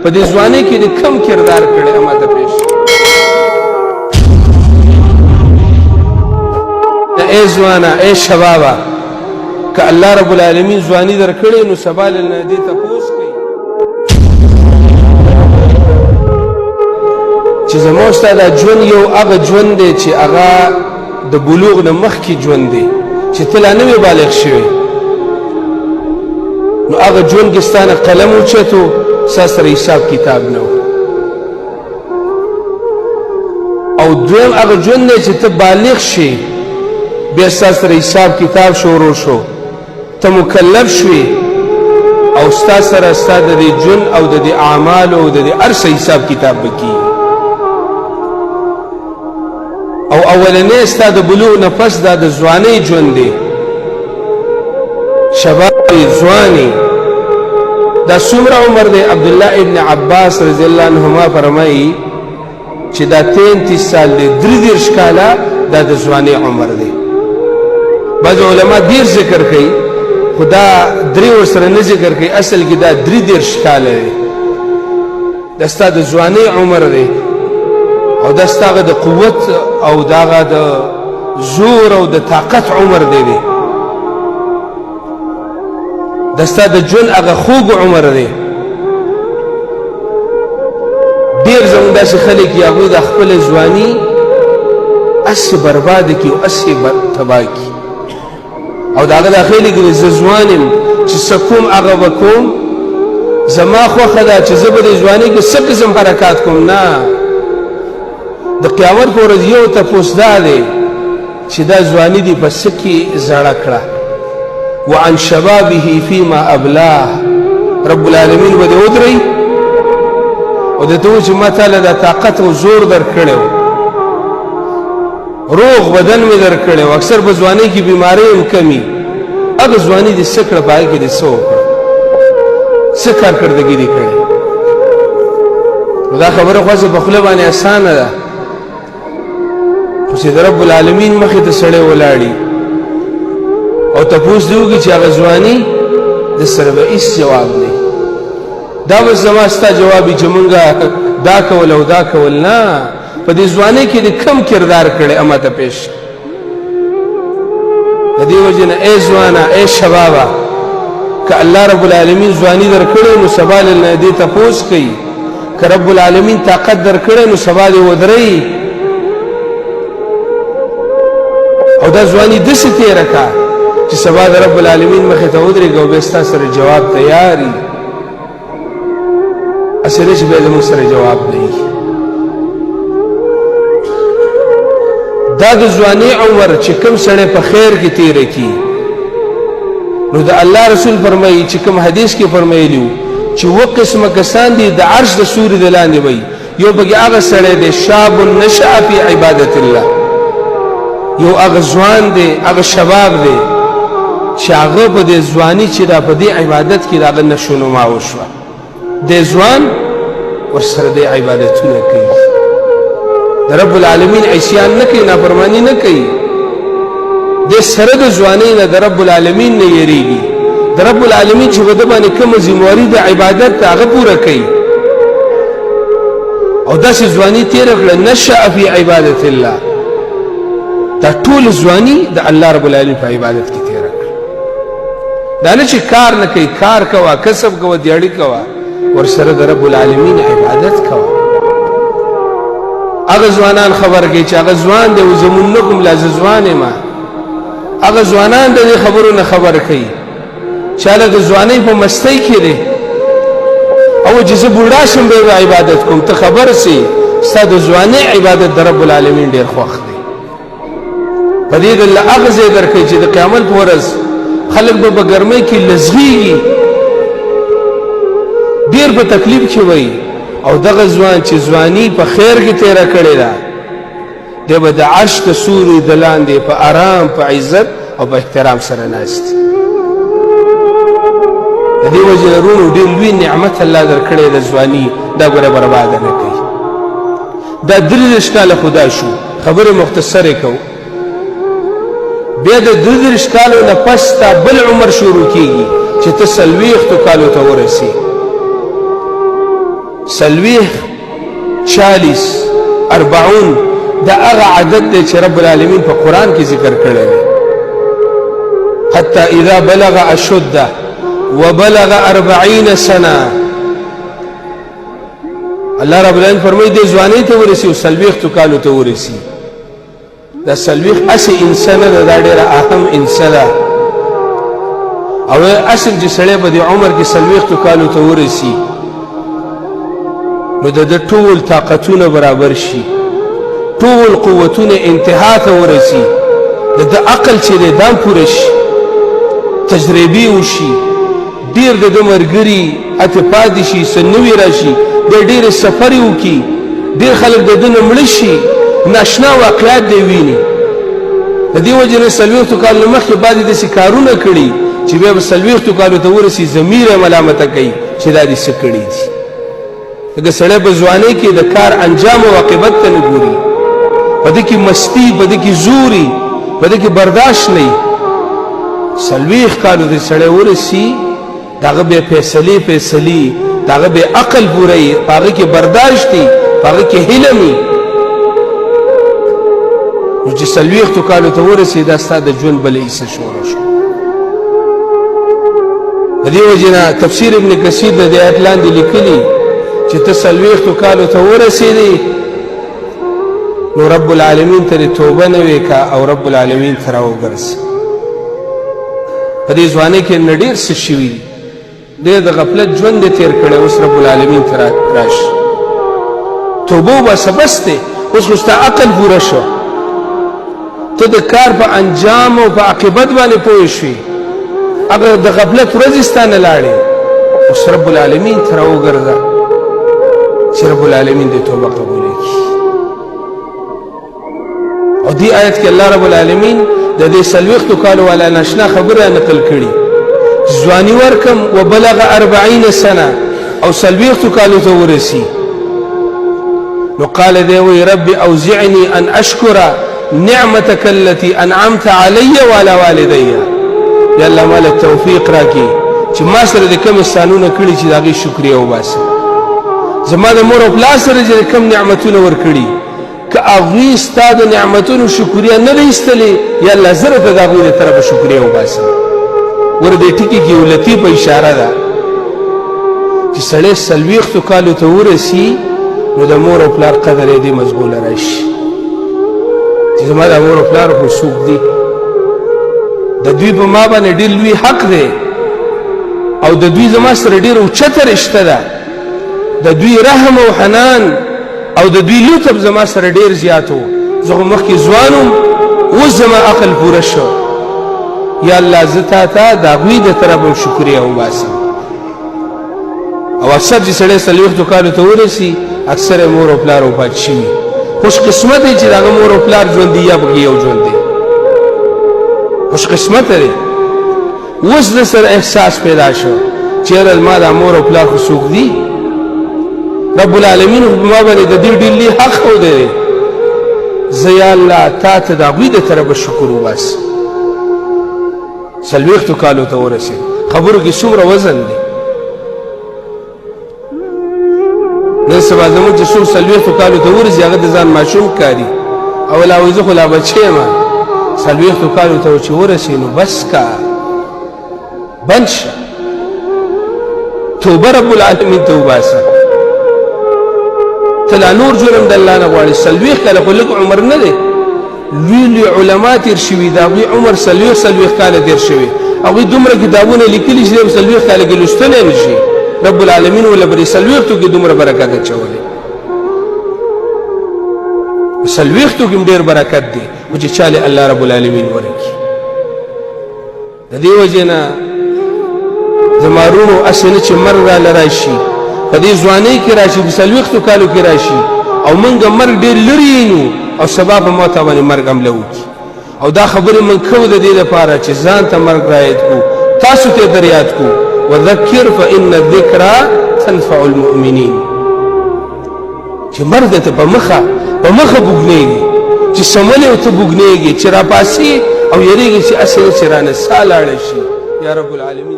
په دې ځوانۍ کې دې کم کردار کړی اما ته پیش. ای ځوانه، ای شبابه، که الله رب العالمین ځواني درکړې نو سبا له نه دې تپوس کوي چې زما ستا دا ژوند یو هغه ژوند دی چې هغه د بلوغ نه مخکې ژوند دی چې ته لا نه وې بالغ شوی، نو هغه ژوند کې ستا نه قلم اوچتو، ستا سره حساب کتاب نه و. او دویم هغه ژوند دی چې ته بالغ شې، بیا ستا سره حساب کتاب شروع شو، ته مکلف شوې او ستا سره ستا د دې ژوند او د دې اعمالو او د دې هر څه حساب کتاب به کېږي. او اولنی ستا د بلوغ نه پس دا د ځوانۍ ژوند دی، شباب ځواني. دا څومره عمر دی؟ عبدالله ابن عباس رضی الله عنهما فرمایي چې دا 33 سال دی، 33 کاله دا د ځوانۍ عمر دی. بعض علما ډېر ذکر کوي خو دا درې ورسره نه ذکر کوي، اصل کې دا 33 کاله دی، دا ستا د ځوانۍ عمر دی او دا ستا د قوت او دغه د زور او د طاقت عمر دی دی، دا ستا د ژوند هغه خوږ عمر دی. ډېر زموږ داسې خلک یې هغوی د خپله ځواني هسې برباده کړي او هسې تباه کړي، او د هغه دا خیال کړي زه ځوان یم چې څه کوم هغه به کوم، زما خوښه ده چې زه به دې ځوانۍ کې څه قسم حرکات کوم. نه، د قیامت په ورځ یو تپوس دا دی چې دا ځواني دې په څه کې زړه کړه، وعن شبابه فيما أبلاه. رب العالمین به دې ودروي او ده ته وایي چې ما تاله دا طاقت او زور درکړی و، روغ بدن مې درکړی و، اکثر په ځوانۍ کې بیمارۍ هم کمي، هغه ځواني دې څه کړه، په هغې کې دې څه وکړه، څه کارکردګي دې کړې. نو دا خبره خو هسې په خوله باندې اسانه ده، خو چې د رب العالمین مخې ته سړی ولاړي او تپوس دې وکړي چې هغه ځواني د سره به هېڅ جواب نه، دا به زما ستا جواب وي چې مونږ دا کول او دا کول. نه، په دې ځوانۍ کې دې کم کردار کړی اما ته پیش. د دې وجې نه ای ځوانه، ای شبابه، که الله رب العالمین ځواني درکړې نو سبا له نه دې تپوس کوي، که رب العالمین طاقت درکړی نو سبا دې ودروي، او دا ځواني داسې تېره کړه چې سبا د رب العالمین مخې ته ودرېږه او بیا ستا سره جواب تیار وي، هسې نه چې بیا زموږ سره جواب نه وي. دا د ځواني عمر چې کوم سړی په خیر کې تېره کړي، نو د الله رسول فرمایي چې کوم حدیث کې فرمایلي وو چې اووه قسمه کسان دي د عرش د سوري د لاندې وي، یو پکې هغه سړی دی شاب نشأ فی عبادت الله، یو هغه ځوان دی، هغه شباب دی چې هغه په دې ځواني چې دا په دې عبادت کې د هغه نشونما وشوه، دی ځوان ورسره دی عبادتونه کوي، د رب العالمین عصیان نه کوي، نافرمانی نه کوي، دی سره د ځوانۍ نه د رب العالمین نه یریږي، د رب العالمین چې په ده باندې کومه ذمواري د عبادت ته هغه پوره کوي، او داسې ځواني تېره کړه نشأ فی عبادت الله، دا ټول ځواني د الله رب العالمین په عبادت کې تېره کړه. دا نه چې کار نه کوي، کار کوه، کسب کوه، دیاړي کوه، ورسره د رب العالمین عبادت کوه. هغه ځوانان خبر کوي چې هغه ځوان دی او زمونږ نه کوم لا زه ځوان یم، هغه ځوانان د دې خبرو نه خبر کوي چې هله د ځوانۍ په مستۍ کې دی او چې زه بوډا شم بیا به عبادت کوم، ته خبر سي ستا د ځوانۍ عبادت د رب العالمین ډېر خوښ دی. په دې د الله هغه ځای درکوي چې د قیامت په ورځ خلک به په ګرمۍ کې لزغېږي، ډېر په تکلیف کې وي، او دغه ځوان چې ځواني په خیر کې تېره کړې ده دی به د عرش د سوري د لاندې په آرام، په عزت او په احترام سره ناست دی. د دې وجې نه وروڼو ډېر لوی نعمت الله درکړی د ځواني، دا ګوره برباده نه کوي. دا 33 کاله خدا شو، خبرې مختصرې کوو. بیا د 33 کالو نه پس تا بل عمر شروع کیږي چې ته 40 کالو ته ورسې. څلوېښت، 40، 40 دا هغه عدد دی چې رب العالمین په قرآن کې ذکر کړی دی. حتی اذا بلغ اشده وبلغ 40 سنه، الله رب العالمین فرمایي دی ځوانۍ ته ورسي او 40 کالو ته ورسي. دا 40 هسې انسان نه ده، دا ډېره اهم انسان ده. او اصل چې سړی په دې عمر کې 40 کالو ته ورسي نو د ده ټول طاقتونه برابر شي، ټول قوتونه انتها ته ورسي، د ده عقل چې دی دا هم پوره شي، تجربې وشي، ډېر د ده ملګري اتې پاتې شي، څه نوي راشي، دی ډېرې سفرې وکړي، ډېر خلک د ده نه مړه شي، ناشنا واقعات دی ویني. د دې وجې نه 40 کالو نه مخکې بعضې داسې کارونه کړي چې بیا به 40 کالو ته ورسي ضمیر یې ملامته کوي چې دا دې څه کړي دي. ځکه سړی په ځوانۍ کې د کار انجام او عاقبت ته نه ګوري، په دې کې مستي، په دې کې زوري، په دې کې برداشت نه وي. 40 کالو ته سړی ورسي د هغه بیا فیصلې فیصلې، د هغه بیا عقل پوره وي، په هغه کې برداشت وي، په هغه کې حلم وي. نو چې 40 کالو ته ورسي دا ستا د ژوند بله حصه شروع شوه. د دې وجې نه تفسیر ابن کثیر د دې آیت لاندې لیکلي چې ته 40 کالو ته ورسېدې نو رب العالمین ته دې توبه نه وې کا او رب العالمین ته راوګرځه. په دې ځوانۍ کې نه ډېر څه شوي دي، ډېر د غفلت ژوند دې تېر کړی، اوس رب العالمین ته راشي، توبه وباسه، بس دی، اوس خو ستا عقل پوره شو، ته د کار په انجام او په عاقبت باندې پوه شوې، هغه د غفلت ورځې ستا نه لاړې، اوس رب العالمین ته راوګرځه چې رب العالمین دې توبه قبوله کړي. او دې آیت کې الله رب العالمین د دې 40 کالو والا ناشنا خبره نقل کړي، ځواني ورکم وبلغ 40 سنه او 40 کالو ته ورسي. نو قال دی وی رب اوزعني ان اشکر نعمتك التي انعمت علي وعلى والدي. یا الله مال توفیق راکړي چې ما سره د کوم احسانونه کړي چې د هغې شکریه وباسم، زما د مور او پلار سره چې کوم نعمتونه ورکړي، که هغوی ستا د نعمتونو شکریه نه ده ایستلې، یا الله زه درته د هغوی له طرفه شکریه وباسم. ور دې ټکي کې یو لطیفه اشاره ده چې سړی 40 کالو ته ورسي نو د مور او پلار قدر یې دې مضبوله راشي چې زما د مور او پلار خو څوک دي، د دوی په ما باندې ډېر لوی حق دی او د دوی زما سره ډېره اوچته رشته ده، د دوی رحم او حنان او د دوی لطف زما سره ډېر زیات و، زه خو مخکې ځوان وم، اوس زما عقل پوره شو، یا الله زه تا ته د هغوی د طرفه هم شکریه وباسم. او اکثر چې سړی 40 کالو ته ورسي اکثر یې مور او پلار وفات شوي، خوش قسمت دی چې د هغه مور او پلار ژوندي یا پکې یو ژوند دی، خوش قسمت دی. اوس د سره احساس پیدا شو چې یاره زما دا مور او پلار خو څوک دي، رب العالمین خو په ما باندې د دې ډېر لوی حق ښودی دی، زه یا الله تا ته د هغوی د طرفه شکر وباسم. 40 کالو ته ورسېد، خبرو کې څومره وزن دی. نن سبا زموږ چې څوک 40 کالو ته ورسي هغه د ځان ماشوم ښکاري او لا وایي زه خو لا بچی یم. 40 کالو ته چې ورسې نو بس کا، بند شه، توبه رب العالمین ته وباسه. ته لا نور جرم د الله نه غواړې، 40 کاله خو لږ عمر نه دی، لوی لوی علما تېر شوي، د هغوی عمر 40 کاله تېر شوی، هغوی دومره کتابونه لیکلي چې دی په 40 کاله کې لوستلی نه شي، رب العالمین ورله په دې 40 کې دومره برکت اچولی. په 40 کې هم ډېر برکت دی خو چې چا له الله رب العالمین ورکړي. د دې وجې نه زما وروڼو هسې نه چې مرګ راله راشي، په دې ځوانۍ کې راشي، په 40 کالو کې راشي او موږ مرګ ډېر لرې وینو او سبا په موته باندې مرګ حمله وکړي. او دا خبرې موږ کوو د دې لپاره چې ځان ته مرګ رایاد کړو، تاسو ته یې در یاد کړو. وذکر فإن الذکرى تنفع المؤمنین، چې مرګ ته په مخه په مخه بوږنېږي، چې سمولې ورته بوږنېږي، چې راپاسي او یېرېږي چې هسې نه چې رانه ساه لاړه شي. یا رب العالمین.